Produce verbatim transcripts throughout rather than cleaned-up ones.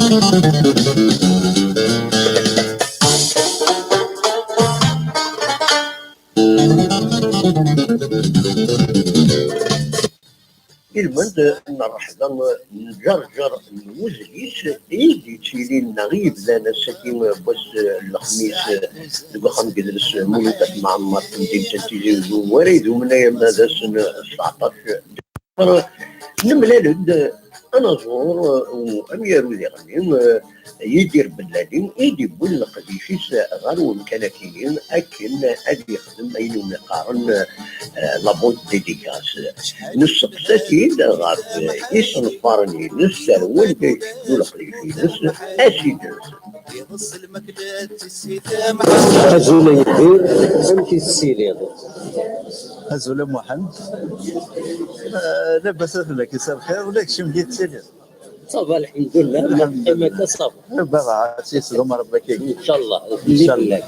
Ilmend n rreḥba n Ǧerǧer n Wezlis i d-yettilin neɣ i yebdan ass-agi n wass n lexmis deg uxxam n yidles Mulud At Mɛemmer n temdint n Tizi Uzzu, wara idumen ay ama d ass n sbeɛṭac. Nemlal-d anaẓur u amyaru diɣen, Yidir Bellali, i d-iwwin leqdic-is ɣer umkan akini akken ad yexdem ayen umi qqaren, eh, la bonne dédicace. Nesteqsa-t-id ɣef isenfaren-ines ar wanda i yeteddu leqdic-ines asider. Azul a Yidir, amek i tettiliḍ? Azul a Muḥend. Eh, labas a fell-ak, issa bxir, ula d kečč amek i tettiliḍ? Ça va, lḥemdullah, ma teqqim akka, ça va. Baba, ad tt-yesdum Rebbi akk. Incallah, ncallah.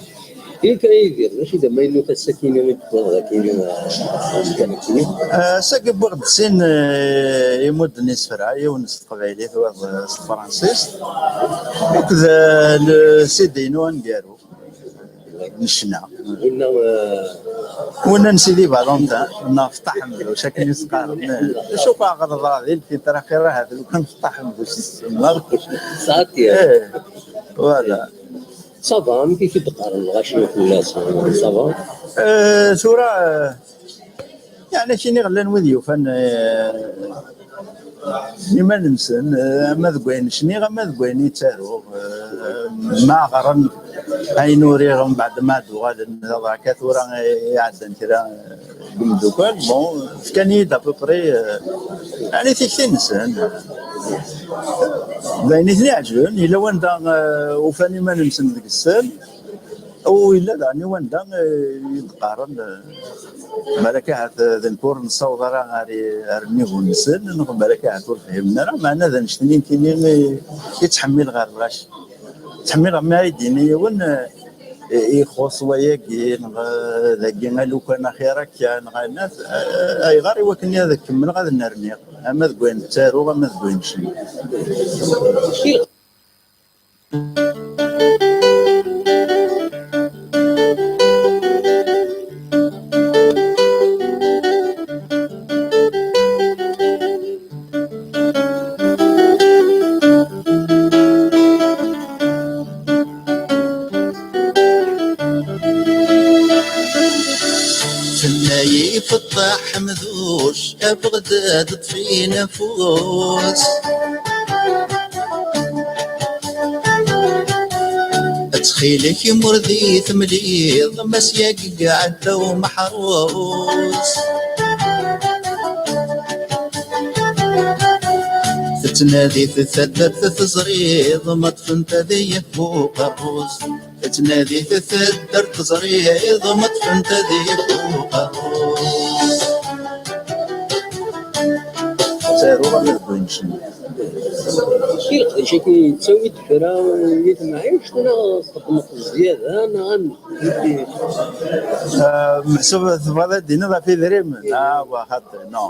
Yak a Yidir, d acu i d amaynut ass-akini i d-tewwiḍ akini, eh, kan akini? Eh, ass-agi wwiɣ-d sin, eh, imudden isefra, yiwen s teqbaylit, wayeḍ, eh, s tefransist, akked, eh, le C D-inu aneggaru n ccna. Winna, eh, winna n Sidi Valentin, neɣ Feṭṭa Ḥemdec, akken i s-qqaren. D acu, ɣer ḍra di lfitra xir, ahat lukan Feṭṭa Ḥemdec i s-semmaɣ. Saɛat ya. Eh, voilà. Ça va, amek i k-id-qqaren lɣaci fell-as? Ça va? Eh, tura, eh, yeɛni, akken i ɣellan wid yufan, eh, iman-nsen, eh, ama deg wayen cniɣ, ama deg wayen i ttaruɣ, eh, ma ɣren ayen uriɣ, mbeɛd ma d-uɣalen, d aḍɛaka tura i iɛeddan kra, eh, deg imeddukal, bon, fkan-iyi-d à peu près, eh, yeɛni, tikti-nsen. D ayen i ten-iɛeǧben, yella wanda, eh, ufan iman-nsen deg ssel, u yella daɣen i wanda, eh, i d-qqaren, eh, balak ahat, eh, d nekk ur nessaweḍ ara ar i-, ar nnivu-nsen, neɣ balak ahat ur fhimen ara, meɛna d annect-nni nekkini i, i ttḥemmileɣ ɣer lɣaci. Ttḥemmileɣ mi ara yi-d-yini yiwen, eh, i-, ixuṣ wayagi, neɣ, eh, dagi alukan axir akka, neɣ ayen, eh, ayɣer i wakken ad kemmleɣ ad nnerniɣ, ama deg wayen ttaruɣ, ama deg wayen cennuɣ. Tenna-yi Feṭṭa Ḥemduc, a Beɣdad ṭṭef-in afus. Ttxil-k, imur di temliḍ, Mass yagi iɛedda umeḥrus. Tettnadi taddart teẓriḍ, ma ṭṭfent ad iyi-yehbu uqerrus. Tettnadi taddart teẓriḍ, ma ṭṭfent ad iyi-yehbu uqerrus. Ttaruɣ ama deg wayen cennuɣ. Ileqdic akken yettawi-d kra i temɛict, neɣ txeddmeḍ zzyada, neɣ amek? Ah, meḥsub tebɣiḍ ad d-tiniḍ ɣef idrimen? Ah, wa xaṭi, non.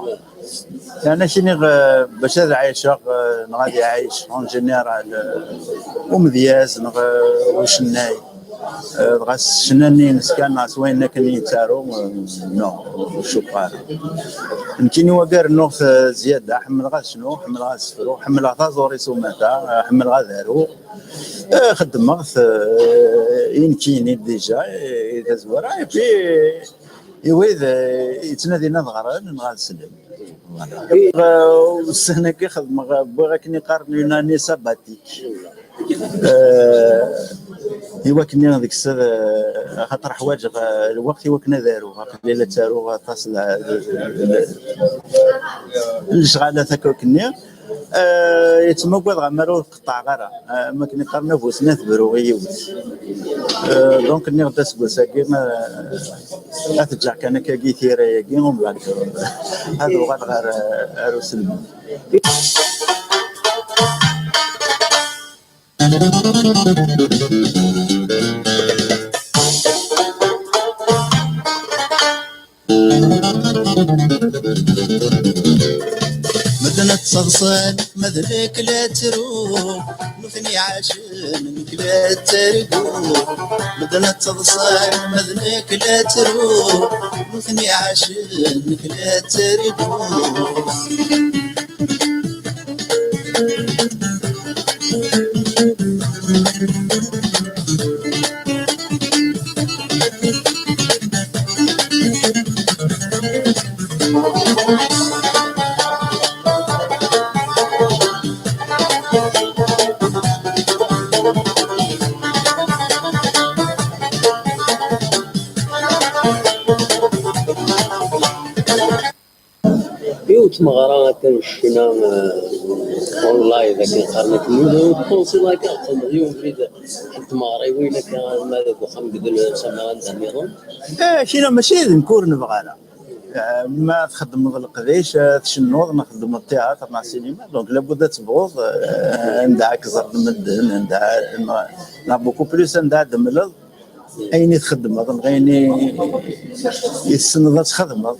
Yeɛni, ad k-iniɣ, eh, bac ad ɛiceɣ, eh, neɣ ad iɛic, en général, eh, umedyaz neɣ, eh, ucennay. Eh, dɣa s ccna-nni-ines kan neɣ s wayen akken i yettaru, eh, non, ur cukkeɣ ara. Nekkini wagi rennuɣ-t, eh, zzyada, ḥemmleɣ ad cnuɣ, ḥemmleɣ ad sefruɣ, ḥemmleɣ taẓuri s umata, eh, ḥemmleɣ ad aruɣ. Eh, xeddmeɣ-t, eh, i nekkini déjà, eh, i tazwara, et puis, i wid, eh, yettnadin ad ɣren neɣ ad slen. Voilà. Eh, ussan-agi xedmeɣ, wwiɣ akken iqqaren une année sabbatique. Eh, i wakken deg-s, eh, axaṭer ḥwaǧeɣ, eh, lweqt i wakken ad aruɣ, aql-i la ttaruɣ aṭas n, n, n, n lecɣalat akka akkenni. Eh, yettmaggadeɣ amar ur qeṭṭɛeɣ ara. Eh, am akken iqqaren, abusen ad bru i yiwet. Eh, donc, nniɣ-d aseggas-agi, eh, ad t-ǧǧeɣ kan akkagi tira-agi, umbeɛd, eh, ad uɣaleɣ ar, eh, ar uselmed. Medden ad Ḍsan ma d nekk la ttruɣ, nutni ɛacen nekk la ttarguɣ. Medden ad ttaḍsan ma d nekk la ttruɣ, nutni ɛacen nekk la ttarguɣ. Yiwet tmeɣra akken ccna, eh, en live akken qqaren akken yiwet tpansil akka ɣ-tendeɣ yiwen ubrid n tmeɣriwin akka ma deg uxxam deg Samara anda nniḍen. Eh, kina mačči d nekk ur nebɣi ara. Eh, ma txeddmeḍ leqdic, eh, tcennuḍ, neɣ txeddmeḍ tiyaṭr neɣ sinima, donc labud ad tebɣuḍ, eh, anda ad k-ẓren medden, anda, neɣ, neɣ beaucoup plus anda ad d-temleḍ ayen i txeddmeḍ, neɣ ayen i i tessneḍ ad txedmeḍ.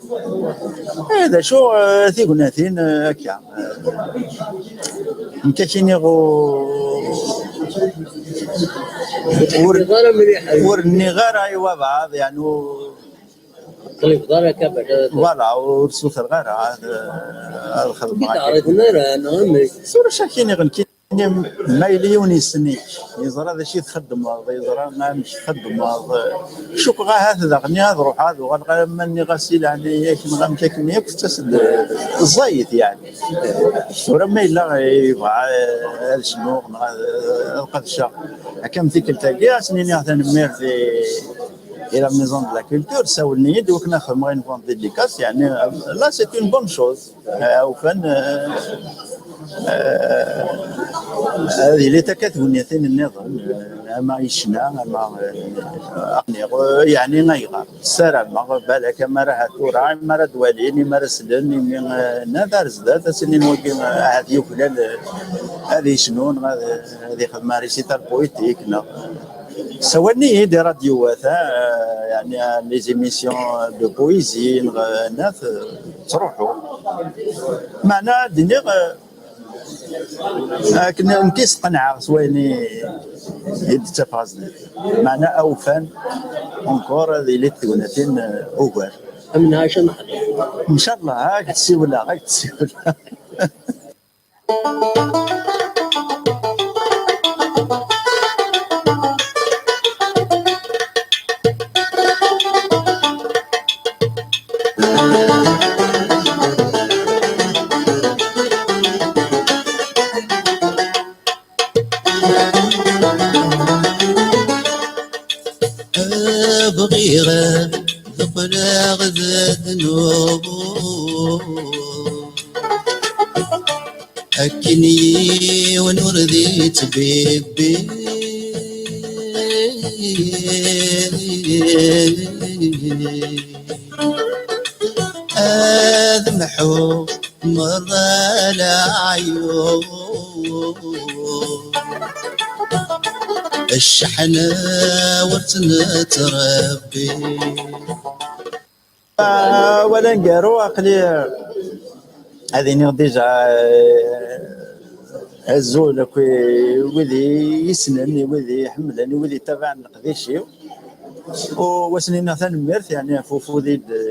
Eh, d acu, eh, tignatin, eh, akka. Eh, nekk ad k-iniɣ ur, ur, ur nniɣ ara i wabɛaḍ, yani, ur, voilà, ur ssutreɣ ara ad, ad xedmeɣ akka. Ur ttɛerriḍen ara, neɣ amek? Tura acu ad k-iniɣ, nekk Ma yella yiwen yessen-ik, yeẓra d acu i txeddmeḍ, yeẓra amek txeddmeḍ, cukkeɣ ahat daɣen ad ruḥeɣ ad uɣaleɣ, alamma nniɣ-as i leɛnaya-k neɣ amek akken yakk tettas-d ẓẓayet, yeɛni. Tura ma yella yebɣa ad cnuɣ neɣ ad, ad qedceɣ, akka am tikkelt-agi, ad sen-iniɣ tanemmirt i, i la Maison de la Culture, sawlen-iyi-d wakken ad xedmeɣ une vente dédicace, yeɛni, là, c'est une bonne chose. Eh, awfan, eh, eh, ad yili takka tegnatin nniḍen, eh, ama i ccna, ama, eh, aqniɣ, eh, yeɛni ayɣer? Ssarameɣ, balak, ama ara ahat tura, ama ara d-walin, ama ara slen, imi, eh, nnan ar zdat, ad s-inin wagi, eh, ahat yuklal, eh, ad yecnu, neɣ ad, ad ixdem récital poétique, neɣ, Sawalen-iyi-d i radyu-wat, eh, yani, eh, les émissions de poésie, neɣ, eh, nat, eh, ttruḥu. Meɛna ad d-iniɣ, eh, akken nekk i sqenɛeɣ s wayen i, i d-ttafeɣ zdat. Meɛna awfan, encore, ad ilint tegnatin, eh, ugar. Amenɛac ad nḥeḍ. Ncallah, ad k-d-siwleɣ, ad k-d-siwleɣ. Bɣiɣ ad qqleɣ d adnub. Akken yiwen ur d-yettbibbi. Ad mḥuɣ merra leɛyub. Cceḥna ur tt-nettrebbi. Awal aneggaru, aql-i ad iniɣ déjà, eh, azul akk i wid i yessnen, i wid i iḥemmlen, i wid yettabaɛen leqdic-iw. U wasen-iniɣ tanemmirt, yeɛni, ɣef ufud i d-,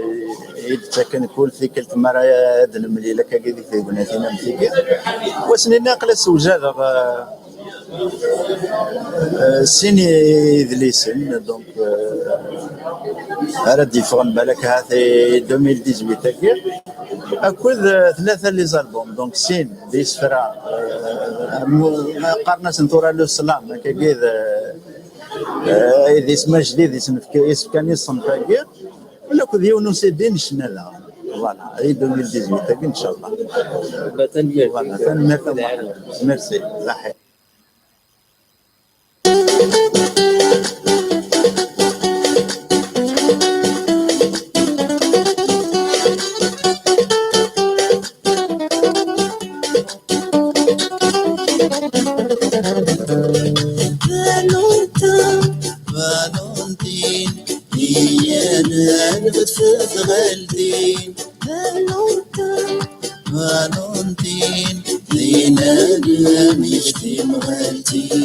i d-ttaken kul tikkelt mi ara ad nemlil akkagi di tegnatin am tigi. Wasen-iniɣ aql-i ssewjadeɣ, eh, Eh, sin idlisen, donc, eh, ara d-yeffɣen balak ahat i deux mille dix-huit-agi, akked, eh, tlata les albums, donc sin d isefra, eh, mu-, qqaren-asen tura le slam, akkagi d, eh, d isem ajdid i sen-fk-, i s-fkan i ṣṣenf-agi, wala akked yiwen usiddi n ccna daɣen. Voilà, i deux mille dix-huit-agi, ncallah. Tanemmirt. Voilà, tanemmirt a Muḥend. Merci. Laḥi. Valentine, Valentine, i yanelbet tɣaldin. Valentine, Valentine. Ass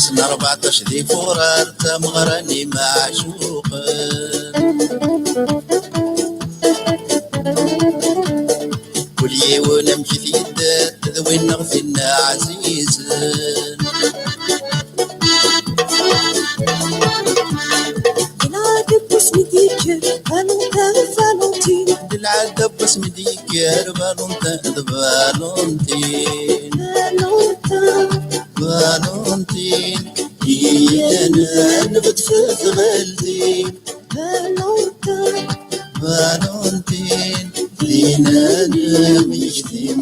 n rbeɛṭac di furar d tameɣra n imeɛcuqen. Kul yiwen amek i t-yedder d win neɣ tin ɛzizen. Yenɛad abbus mi d-yekker Valentin, Valentin. Yenɛad abbus mi d-yekker Valentin d Valentin. Valentin. Valentin. Iyyan ad nebded ɣaltin. Valentin. Valentin. Dinna nemyektim.